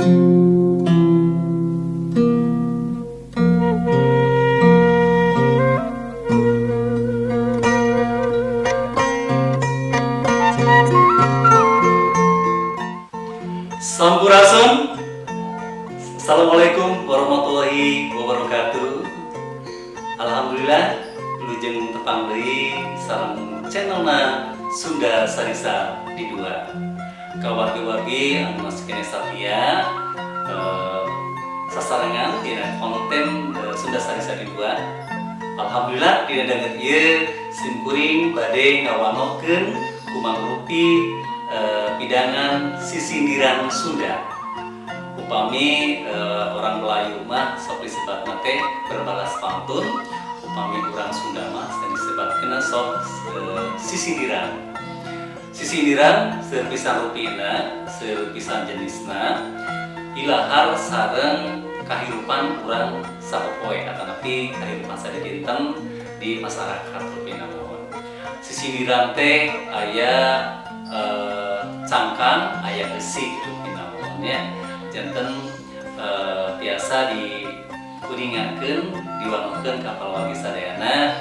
Sampurasun. Assalamualaikum warahmatullahi wabarakatuh. Alhamdulillah, wilujeng tepang deui sareng channelna Sunda Sarisa di dua. Ka wargi-wargi anu masih keneh satia sasarengan dina konten Sunda Sarisa di dua. Alhamdulillah, dina danget ieu simkuring bade ngawanohkeun kumangrupi pidangan sisindiran Sunda. Upami orang Melayu mah sok disebatna teh berbalas pantun, upami orang Sunda mah disebatkeun sok sisindiran. Sisindiran seueur pisan rupina, seueur pisan jenisna, ilahar sareng kahirupan urang sapopoe atanapi kahirupan sadidinten di masyarakat rupina mohon. Sisindiran teh aya cangkang, aya eusi rupina mohon ya. Janten tiasa diuningakeun, diwanohkeun ka palawargi sadayana.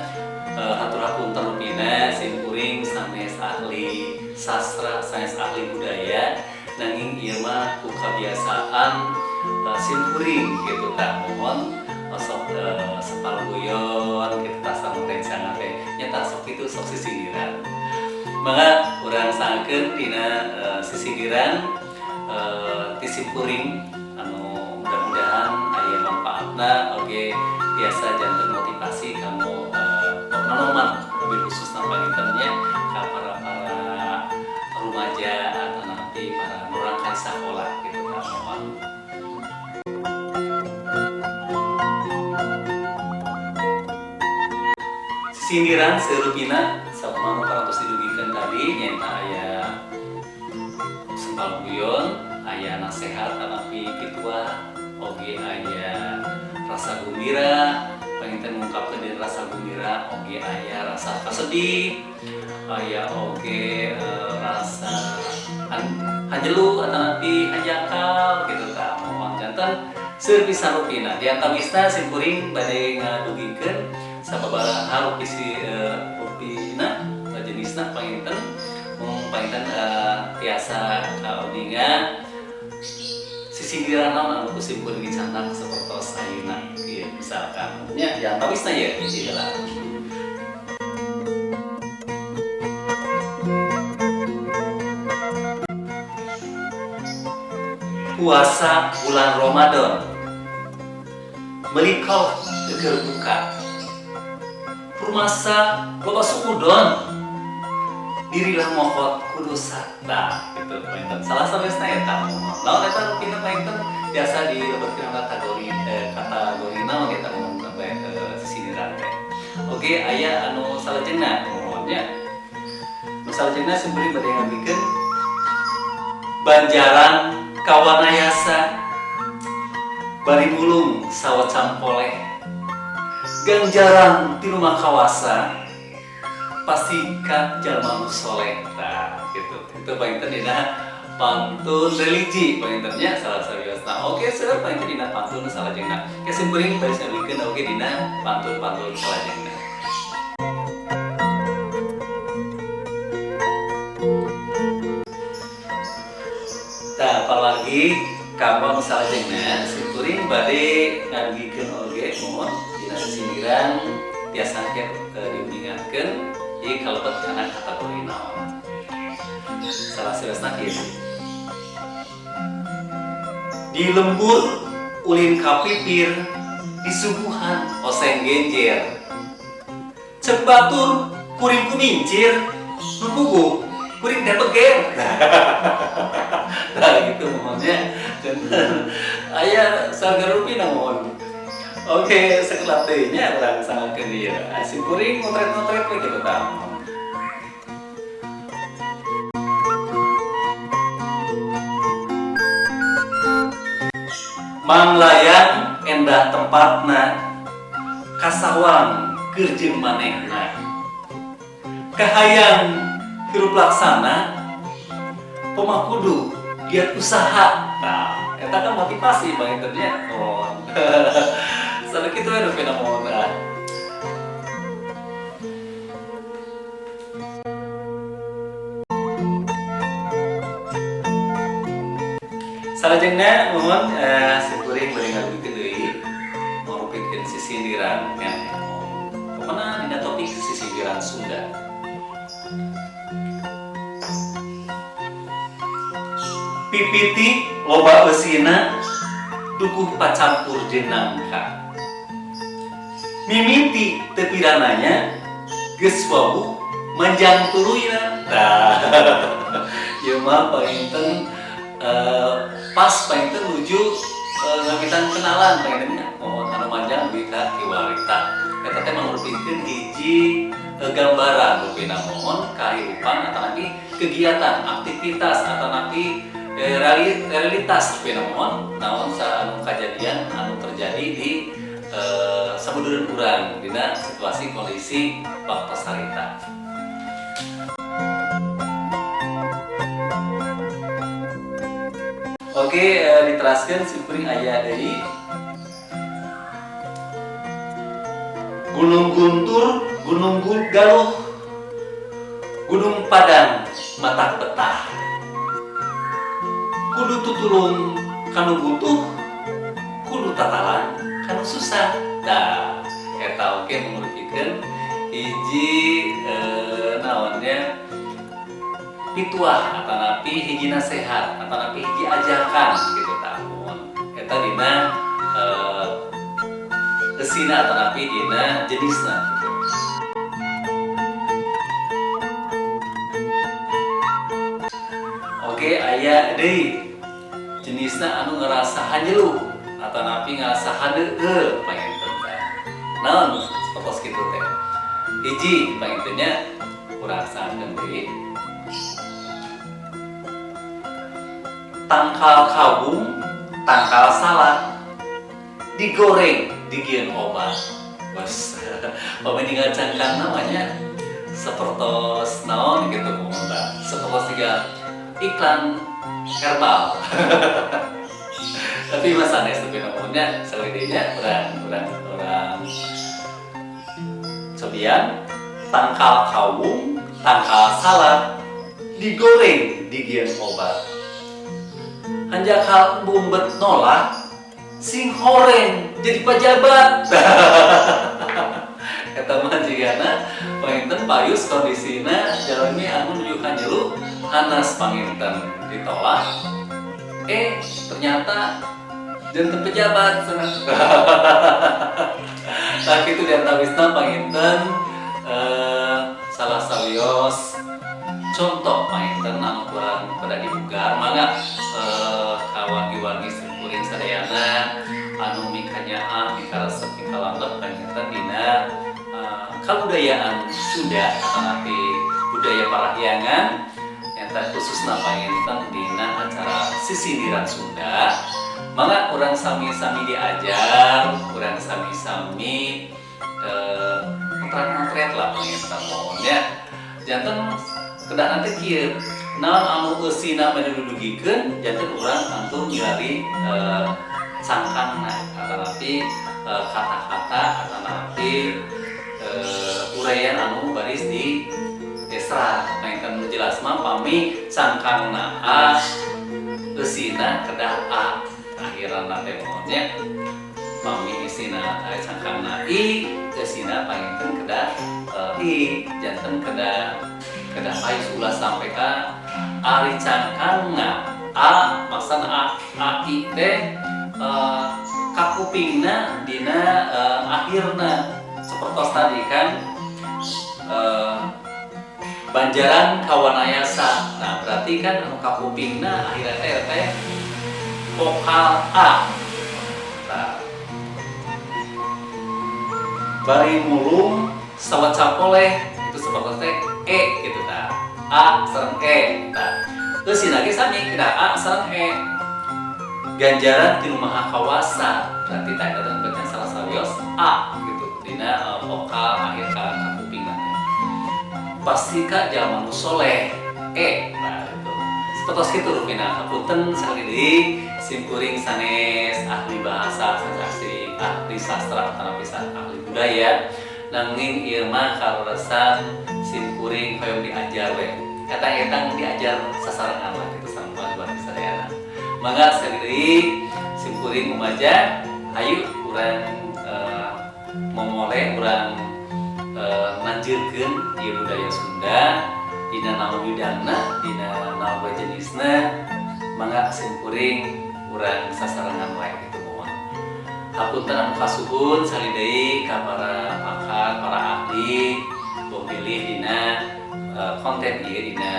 Hatur hapunten rupina, simkuring sanes ahli sastra, sanes ahli budaya, nanging ieu mah ku kabiasaan simkuring gitu tah mohon. Sok sepal guyon gitu tah sareng rencana teh nya sok itu sok sisindiran. Mangga urang sangkeun dina sisindiran ti simkuring anu mudah-mudahan aya manfaatna oge biasa janten motivasi kanggo nonoman, lebih khusus panginten nya ka para para remaja atau nanti para murangkalih sekolah gitu tah mohon. Sindiran serupina sakumaha parantos didugikeun tadi, nyaeta aya sempal guyon, aya nasehat atanapi pituah, oge aya rasa gembira, panginten ngungkapkeun diri rasa gembira, oge aya rasa kasedih, aya oge rasa hanjelu atanapi hanjakal gitu tah mohon. Janten seueur pisan rupina. Di antawisna simkuring bade ngadugikeun sababaraha rupi si rupina jenisna panginten mung panginten tiasa kauninga sisindiran naon anu ku simkuring dicandak sapertos ayeuna ieu misalkan nya. Di antawisna ye hiji heula. Puasa bulan Ramadan, meuli kolot keur buka, rumasa loba suudon, dirilah mokot ku dosa. Nah gitu panginten salah sawiosna eta. Naon eta rupina panginten biasa dilebetkeun kategori naon eta ngomong sampai sisindiran teh. Oke, aya anu salajengna mohon nya. Nu salajengna simkuring bade ngadugikeun Banjaran ka Wanayasa bari mulung sawa campoleh, ganjaran ti Nu Maha Kawasa pasti ka jalma nu soleh. Nah gitu, itu panginten dina pantun religi panginten nya salah sawiosna. Oke, seueur panginten dina pantun salajengna. Ke simkuring bari sabikeun oge dina pantun-pantun salajengna. Tah, apalagi kanggo nu salajengna simkuring bade ngadugikeun oge mohon dina sisindiran tiasa ke diuningakeun ieu kalebet kana kategori naon. Salah sawiosna kieu: di lembur ulin ka pipir, disuguhan oseng genjer, cek batur kuring kumincir, nu puguh kuring teh beger. Nah gitu mohonnya, aya sagala rupina mohon. Oke, sekelap deui nya urang sangakeun ieu. Sim kuring motret-motret we gitu tah. Manglayang endah tempatna, kasawang keur jeung manehna, kahayang hirup laksana, pemakudu giat usaha. Nah, eta kan Termotivasi panginten nya. Oh, sampai kitu we rupina mohon ah. Salajengna mohon simkuring bade ngarupikeun deui, ngarupikeun sisindiran nya. Pokona dina topik sisindiran Sunda. Pipiti loba eusina, dukuh pacampur jeung nangka. Mimiti teu pirananya, geus wawuh manjang tuluyna. Tah, ieu mah panginten pas panginten nuju ngawitan kenalan panginten nya, mohon anu manjang dugi ka kiwarita. Eta teh mangrupikeun hiji gambaran rupina mohon kahirupan atanapi kegiatan, aktivitas atanapi realitas rupina mohon naon sa anu kajadian anu terjadi di sabudureun urang dina situasi kondisi waktos harita. Oke, diteraskeun simkuring aya deui. Gunung Guntur, Gunung Galuh, Gunung Padang, matak betah. Kudu tutulung kanu butuh, kudu tatalang kanu susah. Tah, eta oge mangrupikeun hiji naonnya pituah atanapi hiji nasehat atanapi hiji ajakan gitu tah mohon. Eta dina eusina atanapi dina jenisna gitu. Oke, aya deui jenisna anu ngerasa hanjelu atanapi ngerasa handeueul panginten teh. Naon sapertos kitu teh? Hiji panginten nya urang rasakeun deui. Tangkal kawung, tangkal salak, digoreng, digieun obat. Bos, pami ninggal cangkang namanya sapertos naon gitu mohon tah. Sapertos tiga iklan herbal. Tapi mah sanes tapi namanya saleudeuna urang cobian tangkal kawung, tangkal salak, digoreng, digieun obat. Hanjakal embung bet nolak, sing horeng jadi pejabat. Eta mah jigana panginten payus kondisina jalmi anu nuju kanjelu hanas panginten ditolak, ternyata janten pejabat cenah. Tah kitu diantawisna panginten salah sawios contoh panginten anu kurang pada dibugar mangga kawargi-wargi simkuring sadayana anu mikanyaah mikaresep mikalanggep panginten dina kabudayaan Sunda atanapi budaya Parahyangan nyata khususna panginten dina acara sisindiran Sunda. Mangga urang sami-sami diajar, urang sami-sami motret-motret lah panginten mohon ya. Janten kedah nanti kieu naon anu eusina bade dudugikeun janten urang kantun milari cangkangna atanapi kata-kata atanapi uraian anu baris di esra. Panginten nu jelas mah pami cangkangna A, eusina kedah A akhiranna teh mohon nya. Pami isina cangkangna I, eusina panginten kedah I, janten kedah payus ulah sampai ka ari cangkangna A, maksana A, A I teh kakupingna dina akhirna sepertos tadi kan Banjaran Kawanayasa. Nah, berarti kan anu kakupingna akhirna teh teh vokal A. Nah, bari mulung sawaca poleh itu seperti teh E gitu tah. A sareng E tah. Eusina ge sami kedah A sareng E. Ganjaran ti nu Maha Kawasa. Berarti tah eta teh salah sawios A gitu dina vokal akhir ka kakupingna teh. Pasti ka jalma nu soleh E. Nah, gitu. Sapertos kitu rupina. Hapunten sekali deui, simkuring sanes ahli bahasa, sanes ahli sastra atanapi ahli budaya, nanging ieu mah kaleresan simkuring hoyong diajar we, etang-etang diajar sasarengan lah kitu sareng wargi sadayana. Mangga, sekali deui simkuring umaja, hayu urang momole, urang nanjirkeun ieu budaya Sunda dina naon bidangna, dina naon wae jenisna. Mangga simkuring urang sasarengan wae gitu. Mohon hapunten anu kasuhun sali deui ka para pakar, para ahli, bilih dina konten ieu, dina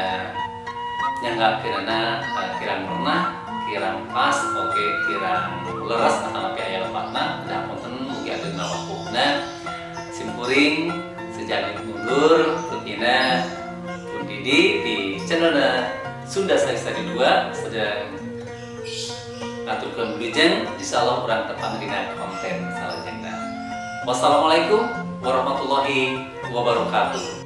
nyanggakeunana kirang pernah, kirang pas, oke kirang leres atanapi aya lepatna, da hapunten, mugi ageng ngawakupna. Simkuring sejadi mundur rutina pun Didi di channelna Sunda Sari Sari 2 sedang ngaturkeun wilujeng. Insyaallah urang tepang dina konten salajengna. Wassalamualaikum warahmatullahi wabarakatuh.